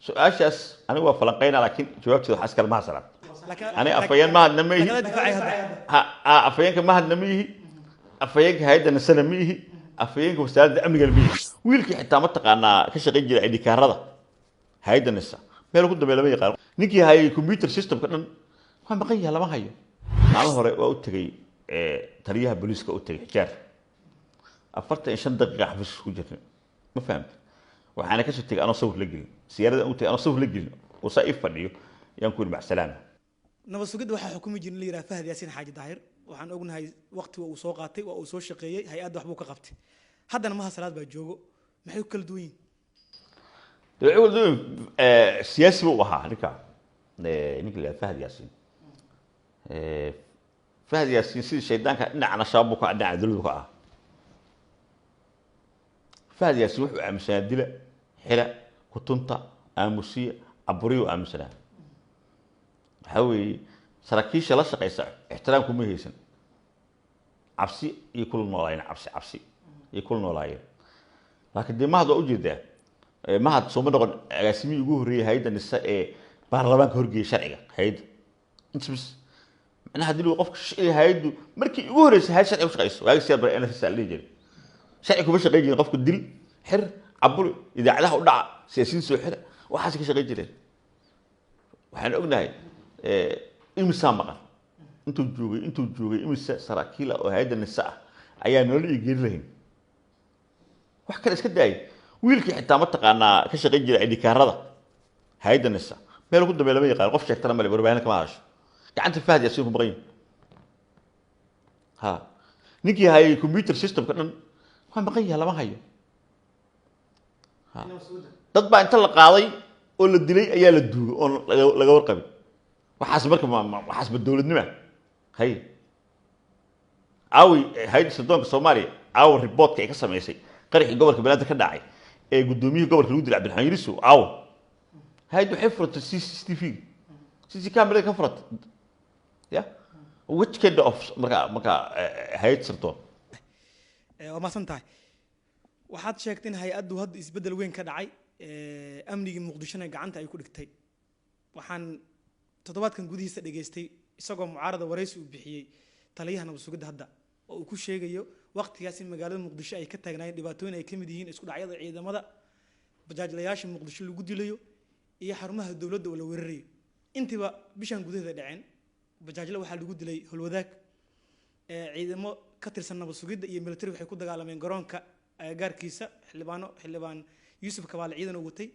Su-aashaas anigu waa falanqeyna, laakiin jawaabteeda waxaa iskale Mahad Salaad. Ani afhayeen Mahadna ma ihi. Afhayeenka Mahadna ma ihi, afhayeenka hay'adda NISAna ma ihi, afhayeenka Wasaaradda Amnigana ma ihi. Wiilkii xitaa mataqaanaa ka shaqayn jiray ID kaarada hay'adda NISA meel ku dambeeya lama yaqaano. Ninkii hayay computer systemka dhan waa maqan yahay, lama hayo. Maalin hore waa u tegey taliyaha booliiska, u tegey Xijaar, 45 daqiiqa xafiiska ku jirnay, ma fahamta? Waxaana kasoo tegay anoo sawir la gelin. Siyaarada u tegay anoo sawir la gelin oo saa ii fadhiyo yaan ku yidhi macsalaama. Nabad sugidda waxaa xukumi jirin la yidhaha Fahad Yaasiin Xaaji Daahir. Waxaan ognahay waqti waa uu soo qaatay, waa uu soo shaqeeyey, hay-adda waxbuu ka qabtay. Haddana Mahad Salaad baa joogo. Maxay ku kala duwan yihin? Dee waxay kala duwan yihiin, siyaasi buu ahaa ninka, ninka la yidhaha Fahad Yaasiin. Fahad Yaasiin sidii shaydaanka dhinacna Shabaab buu ka ah, dhinaca dowladdu ka ah. Fahad Yaasiin wuxuu aaminsanaa dila, xila, kutunta, aamusiya, caburiyuu aaminsanaa. Waxaa weeye saraakiisha la shaqaysa ixtiraam kuma haysan, cabsi iyo kula noolaayeen, cabsi cabsi iyo kula noolaayeen. Laakiin dee Mahad waa ujeedaa. Mahad sooma noqon agaasimihii ugu horreeyey hay'adda NISA ee baarlamaanka horgeeyay sharciga hay'adda inta bis. Macnaha haddii lagu qofka hay'addu markii ugu horreysay hay'ad sharciga ku shaqayso, waagi siyaad bare NSS la dhihi jiray, sharci kuma shaqayn jirin. Qofku dil, xir, caburi, idaacadaha u dhaca, siyaasiyiin soo xira, waxaas ka shaqayn jireen. Waxaan ognahay imisaa maqan intuu joogay, imisa saraakiil ah oo hay'adda NISA ah ayaa nolol iyo geeri lahayn. Wax kale iska daayay, wiilkii xitaa mataqaanaa ka shaqayn jiray ID kaarada hay'adda NISA meel ku dambeeya lama yaqaan, qof sheegtana male, warbaahin kama hadasho. Gacanta Fahad Yaasiin ku maqan yihin. Ha, ninkii hayay computer systemka dhan waa maqan yahay, lama hayo. Ha, dad baa inta la qaaday oo la dilay ayaa la duugay oon laga warqabin. Waxaas marka waxaas ma dowladnima hay? Caawi hay'adda sirdoonka Soomaaliya, caawa reportka ay ka samaysay qaraxii gobolka Banaadir ka dhacay ee guddoomiyihii gobolka lagu dilay, Cabdiraxmaan Yariso, caawa hay'addu waxay furatay CCTV, CC camera ka furatay. Ya which kind of marka hay'ad sirdoon? Waa mahadsan tahay. Waxaad sheegtay in hay-addu hadda isbeddel weyn ka dhacay, amnigii Muqdishona gacanta ay ku dhigtay. Waxaan toddobaadkan gudihiisa dhageystay isagoo mucaarada waraysi uu bixiyey taliyaha nabad sugidda hadda, oo uu ku sheegayo waqtigaas in magaalada Muqdisho ay ka taagnaayeen dhibaatooyin ay ka mid yihiin isku dhacyada ciidamada, bajaajlayaasha Muqdisho lagu dilayo iyo xarumaha dowladda oo la weerarayo. Intiiba bishan gudaheeda dhaceen. Bajaajle waxaa lagu dilay Holwadaag, ciidamo ka tirsan nabad sugidda iyo military waxay ku dagaalameen garoonka agagaarkiisa, xildhibaano, xildhibaan Yuusuf Kabaale ciidan oo watay.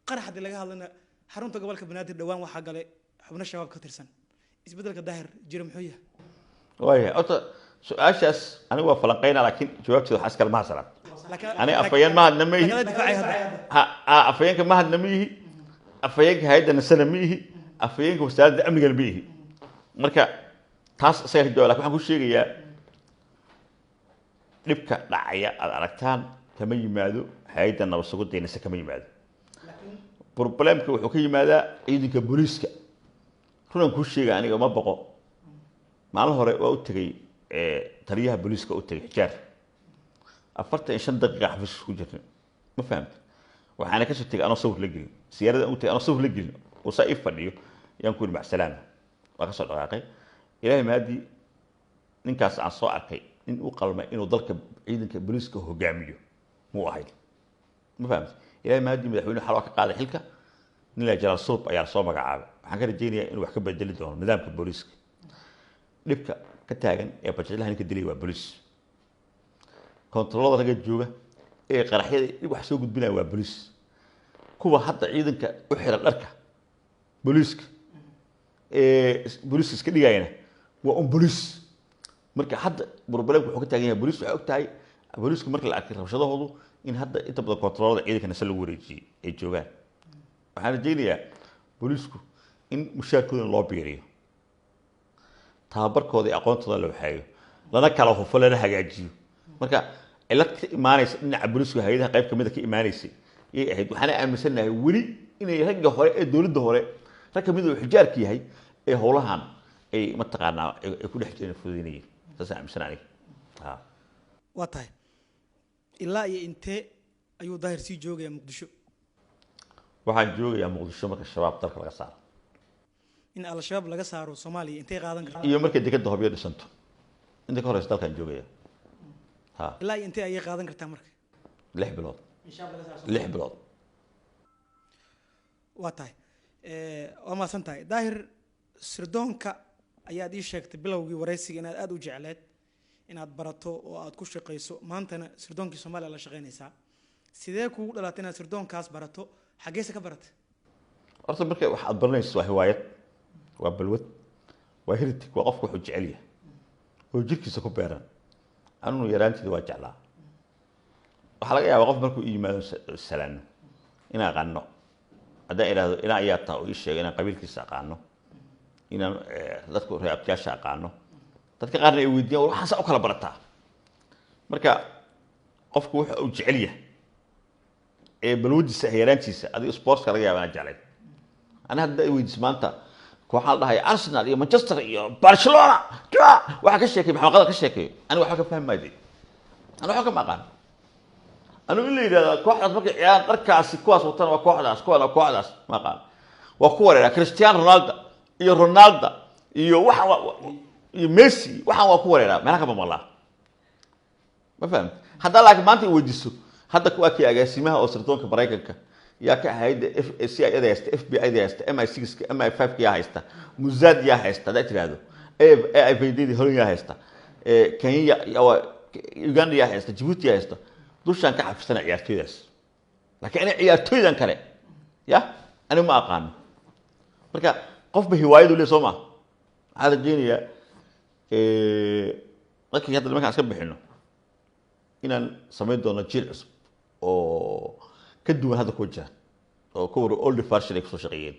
Qarax haddii laga hadlana, xarunta gobolka Banaadir dhowaan waxaa galay xubno Shabaab ka tirsan. Isbeddelka Daahir jira muxuu yahay? Waayahay, horta su-aashaas anigu waa falanqeyna, laakiin jawaabteeda waxaa iskale Mahad Salaad. Ani afhayeen Mahadna ma ihi. Lagala difaacay hadda. Ha, afhayeenka Mahadna ma ihi, afhayeenka hay'adda NISAna ma ihi, afhayeenka Wasaaradda Amnigana ma ihi. Marka taas isaga ka jawab. Lakin waxaan ku sheegayaa, dhibka dhacaya aad aragtaan kama yimaado hay'adda nabad sugidda iyo NISA, kama yimaado. Problemka wuxuu ka yimaadaa ciidanka booliiska. Runaan kuu sheega, aniga ma boqo. Maalin hore waa u tegey taliyaha booliiska, u tegey Xijaar, 45 daqiiqa xafiiska ku jirnay, ma fahamta? Waxaana kasoo tegay anoo sawir la gelin. Siyaarada u tegay anoo sawir la gelin oo saa ii fadhiyo yaan ku yidhi macsalaama, waa kasoo dhaqaaqay. Ilaahay mahadii, ninkaas aan soo arkay nin u qalmay inuu dalka ciidanka booliiska hogaamiyo muu ahayn, ma fahamta? Ilaahay mahadii, madaxweynuhu xal waa ka qaaday xilka. Nin la Jalaal Sulub ayaa soo magacaabay. Waxaan ka rajaynayaa inuu wax ka bedeli doono nidaamka booliiska. Dhibka ka taagan ee bajaajlaha ninka dilay waa booliis. Kontaroolada ragga jooga ee qaraxyada dhib wax soo gudbinaya waa booliis. Kuwa hadda ciidanka u xiran dharka booliiska ee booliiska iska dhigayana waa un booliis. Marka hadda problemka wuxuu ka taagan yahay booliis. Waxay og tahay booliisku marka la arkay rabshadahoodu in hadda inta badan kontaroolada ciidanka NISA lagu wareejiyey ay joogaan. Waxaan rajaynayaa booliisku in mushaarkoodana loo biiriyo, tababarkooda iyo aqoontooda la waxeeyo, lana kala hufo, lana hagaajiyo. Marka cilad ka imaanaysa dhinaca booliisku hay'adaha qayb kamida ka imaanaysay yay ahayd. Waxaana aaminsanahay weli inay ragga hore ee dowladda hore, rag kamid oo Xijaarka yahay, ee howlahan ay mataqaanaa ay ku dhex jireen fududeynayeen. Saasaan aaminsan aniga. Ha. Waa tahay. Ilaa iyo intee ayuu Daahir sii joogayaa Muqdisho? Waxaan joogayaa Muqdisho marka Shabaab dalka laga saaro. In Al-Shabaab laga saaro Soomaaliya intay qaadan kartaa? Iyo markay dekadda Hobyo dhisanto, inta ka horeysa dalkaan joogaya. Ha. Ilaa iyo intee ayay qaadan kartaa marka? 6 bilood. In Shabaab laga saaro? 6 bilood. Waa tahay, waa mahadsan tahay Daahir. Sirdoonka ayaad ii sheegtay bilowgii waraysiga inaad aada u jecleed inaad barato oo aad ku shaqayso, maantana sirdoonkii Soomaaliya la shaqaynaysaa. Sidee kugu dhalatay inaad sirdoonkaas barato? Xaggeese ka baratay? Horta marka wax aad baranayso waa hiwaayad, waa balwad, waa heritage, waa qofku wuxuu jecel yahay oo jirkiisa ku beeran. Anunu yaraanteeda waa jeclaa. Waxaa laga yaabaa qof markuu i yimaado salaano inaan aqaano, haddaan idhaahdo inaa ayaa taa oo ii sheego inaan qabiilkiisa aqaano, inaan dadku reeabtiyaasha aqaano. Dadka qaarna ay weydiiyaan, war waxaan saa u kala barataa. Marka qofku wuxa uu jecel yahay ee balwadiisa ah yaraantiisa, adiga sportska laga yaaba inaad jeclayd. Ani hadda ay weydiis maanta kooxaan la dhahay Arsenal iyo Manchester iyo Barcelona, waxaa ka sheekay Maxamed Qadar ka sheekeeyo, aniga waxba ka fahmi maayo, aniga waxba kama aqaan. Anigu in la yidhahda kooxdaas markay ciyaaraan dharkaasi kuwaas watana waa kooxdaas, kuwan waa kooxdaas, ma aqaan. Waa ku wareeraa Cristiano Ronaldo iyo Ronaldo iyo waxa iyo Messi, waxaan waa ku wareeraa, meelaha kama maqlaa, ma fahamti? Haddaa laakiin maanta i weydiiso hadda waa kii agaasimaha oo sirdoonka Maraykanka yaa ka ahayd, F C I da haysta, FBI da haysta, MI6 ka, MI5 ka yaa haysta, Mossad yaa haysta, haddaa tiraahdo AIVD Holland yaa haysta, Kenya Uganda yaa haysta, Djibouti yaa haysta, dushaan ka xafisana ciyaartooydaas. Laakiin aniga ciyaartooydan kale ya aniga ma aqaano. Marka qofba hiwaayadu le soo maa. Waxaan rajeynayaa markii hadda nimankaan iska bixino inaan samayn doono jiil cusub oo ka duwan hadda kuwa jira, oo kuwa old version ay kusoo shaqeeyeen.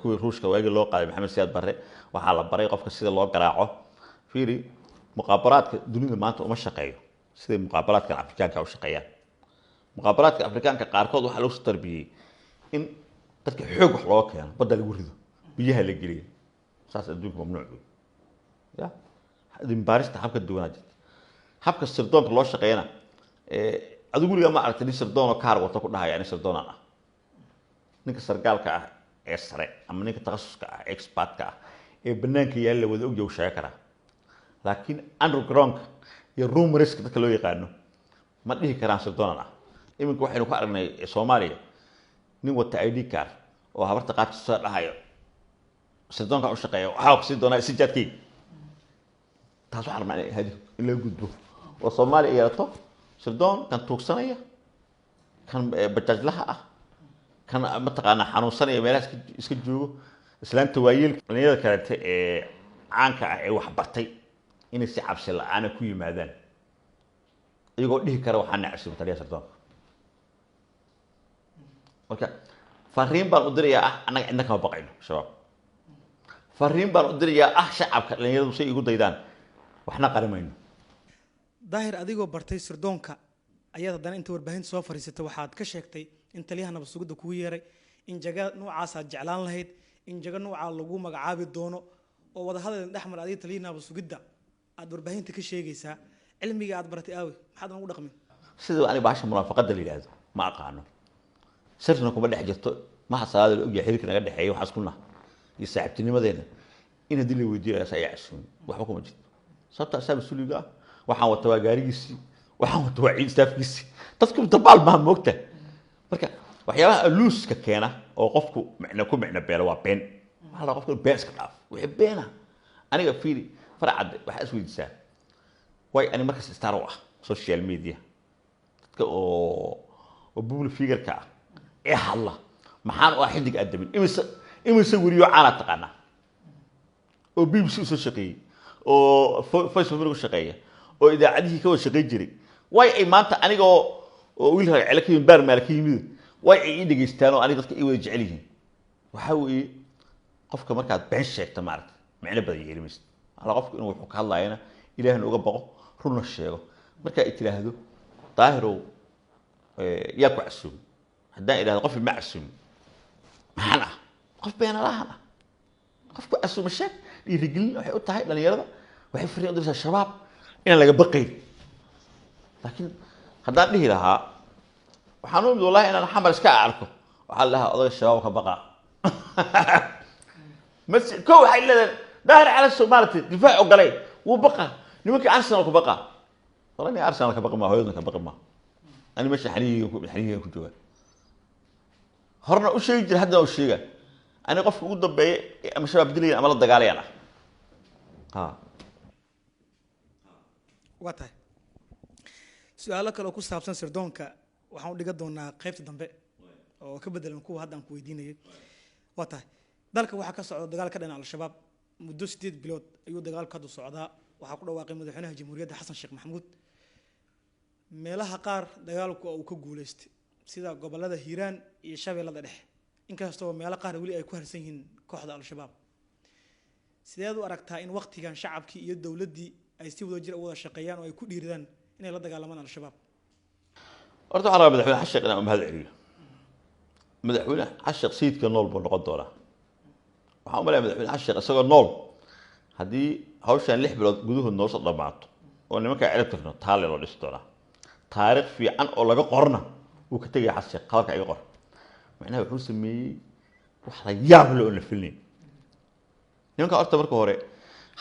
Kuwii Ruushka waagii loo qaaday Maxamed Siyaad Barre, waxaa la baray qofka sida loo garaaco. Fiiri, muqaabaraadka dunida maanta uma shaqeeyo siday muqaabaraadkan Afrikaanka u shaqeeyaan. Muqaabaraadka Afrikaanka qaarkood waxaa lagu soo tarbiyey in dadka xoog wax looga keeno, badda lagu rido, biyaha la geliyo. Saas adduunka mamnuuc wey. Ya baarista habka duwanaa jirta, habka sirdoonka loo shaqeeyana. Adigu weligaa ma aragtay nin sirdoon oo kaar wato ku dhahaya nin sirdoonaan ah? Ninka sargaalka ah ee sare ama ninka takhasuska ah, expertka ah ee banaanka yaalla wada ogyahay uu sheegi karaa, laakiin undergroundka iyo rumorska dadka loo yaqaano ma dhihi karaan sirdoonaan ah. Iminka waxaynu ku aragnay Soomaaliya nin wata ID card oo habarta qaadkiisa dhahayo sirdoonka u shaqeeya, waxaa ku siin doonaa sijaadkeyga. Taas waxaan rabnaa inay hadi in laga gudbo oo Soomaaliya yeelato sirdoon kan tuugsanaya, kan bajaajlaha ah, kan mataqaanaa xanuunsanaya meelaha iska joogo, islaanta waayeelka, dhalinyarada kaleete ee caanka ah ee wax bartay inay si cabsi la-aana ku yimaadaan iyagoo dhihi kara waxaa nacsiba taliyaha sirdoonka. Marka fariin baan u dirayaa ah annaga cidna kama baqayno Shabaab. Fariin baan u dirayaa ah shacabka dhalinyaradu say igu daydaan, waxna qarimayno. Daahir, adigoo bartay sirdoonka ayaad haddana inta warbaahinta soo fariisatay waxaad ka sheegtay in taliyaha nabad sugidda kugu yeeray, in jaga noocaasaad jeclaan lahayd, in jago noocaa lagu magacaabi doono, oo wadahadal dhexmar adiga taliyaha nabad sugidda aad warbaahinta ka sheegaysaa. Cilmiga aad baratay aawe? Maxaad ugu dhaqmin? Sida aniga bahasha munaafaqada la yidhaahdo ma aqaano, sirna kuma dhex jirto. Maha salaada la ogyahay xiriirka naga dhexeeya, waxaas ku nah iyo saaxiibtinimadeena. In haddii la weydiiyo ayaa casuumi, waxba kuma jirto, sababta asaa mas-uuliga ah. Waxaan wata waa gaarigiisii, waxaan wata waa ciid staafkiisii. Dadku dabaal maaha moogta. Marka waxyaabaha aluuska keena oo qofku micno ku micno beelo waa been. Waxaa la qofku been iska dhaaf wixii beena. Aniga fiiri farcadde, waxaa is weydiisaa way ani markaas star u ah social media, dadka oo public figure-ka ah ee hadla, maxaan u ah xidig adamin? Imise weriyo caanaa taqaanaa oo BBC usoo shaqeeyey, oo Voice of America u shaqeeya, oo idaacadihii ka wada shaqeyn jiray? Way ay maanta anigoo oo wiil rag cele ka yimid, baar maal ka yimid, way ay ii dhegeystaan oo aniga dadka ii wada jecel yihiin? Waxaa weeye qofka markaad been sheegto maaragta micno badan yeeli maysid. Ala qofku inuu wuxuu ka hadlaayana Ilaahna uga baqo, runna sheego. Marka ay tiraahdo Daahirow yaa ku casuumay, haddaan idhahdo qof ma casuumin, maxaan ah? Qof beenalahan ah. Qofku casuuma sheeg. Dhiirigelin waxay u tahay dhalinyarada, waxay fariin u diraysaa Shabaab inaan laga baqayn. Laakiin haddaan dhihi lahaa waxaan u imid wallahi inaan Xamar iska arko Waxaa la dhahaa odaga shabaab ka baqa. Mas ko waxay leedahay Daahir Calasow maaragtay difaac ogolay, wuu baqa, nimankii Arsenal ku baqa. Wala ni Arsenal ka baqi ma, hooyadan ka baqi ma. Ani meesha xaniyiga ku jooga horna u sheegi jira, haddana u sheega. Ani qofka ugu dambeeya ama shabaab dilayan ama la dagaalayaan ah ha. Waa tahay. Su-aalo kale oo ku saabsan sirdoonka waxaan u dhigan doonaa qaybta dambe oo ka bedelan kuwa hadda aan ku weydiinayay. Waa tahay. Dalka waxaa ka socda dagaal ka dhana Al-Shabaab. Muddo 8 bilood ayuu dagaalku hadda socdaa. Waxaa ku dhawaaqay madaxweynaha jamhuuriyadda Xasan Sheekh Maxamuud. Meelaha qaar dagaalku uu ka guuleystay, sida gobolada Hiiraan iyo Shabeellada Dhexe, inkastoo meelo qaar weli ay ku harsan yihiin kooxda Al-Shabaab. Sideed u aragtaa in waqtigan shacabkii iyo dowladdii ay si wada jir u wada shaqeeyaan oo ay ku dhiiridaan inay la dagaalamaan Al-Shabaab? Horta waxaan rabaa madaxweyne Xasan Sheekh inaan u mahad celiyo. Madaxweyne Xasan Sheekh sayidka nool buu noqon doonaa. Waxaan u malaya madaxweyne Xasan Sheekh isagoo nool haddii hawshan 6 bilood gudahood noo soo dhammaato oo nimankaa cirib tirno, taale loo dhisi doonaa, taariikh fiican oo laga qorna wuu ka tegaya Xasan Sheekh. Hadalka iga qor. Macnaha wuxuu sameeyey wax la yaab leh oo la filnayn. Nimanka horta marka hore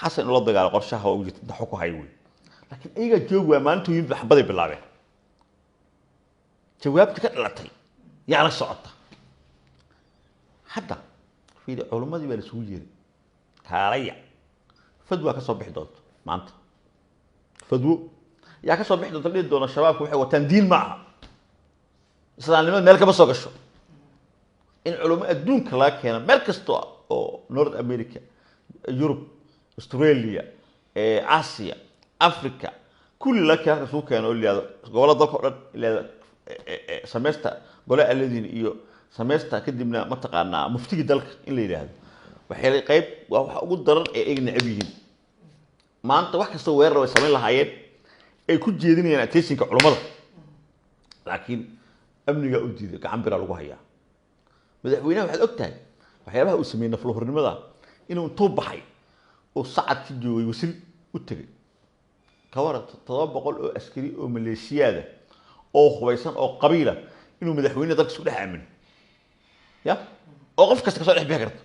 Xasan inuu la dagaalo qorshaha waa ugu jirta, daxo ku hay wey, laakiin iyagaa joog waa maalintuu yimid xabaday bilaabeen. Jawaabta ka dhalatay yaa la socota. Hadda fiiri, culimmadii baa laisugu yeeray, kaalaya, fadwa ka soo bixi doonto maanta. Fadwo yaa ka soo bixi doonta dhihi doona shabaabku waxay wataan diin ma aha, islaamnimada meel kama soo gasho. In culimo adduunka laga keeno meel kasta oo North America, Yurub, Australia, Asia, Africa, kulli laga keeno, halka isugu keeno oo la yihahdo gobollada dalka o dhan la yihahdo sameysta gole aladiin iyo sameysta, kadibna mataqaanaa muftigii dalka in la yidhaahdo. Waxay qayb waa waxa ugu daran ee ay necab yihiin maanta. Wax kastoo weerar way samayn lahaayeen ay ku jeedinayaan attentionka culummada, laakiin amnigaa u diiday, gacan biraa lagu hayaa. Madaxweynaha waxaad og tahay waxyaabaha uu sameeyey naflahurnimada, inuu intuu baxay oo sacad ka joogay wasil u tegay, ka waran 700 oo askari oo maleeshiyaada oo hubaysan oo qabiila inuu madaxweyne dalka isku dhex aamino ya oo qof kasta kasoo dhex bixi karto.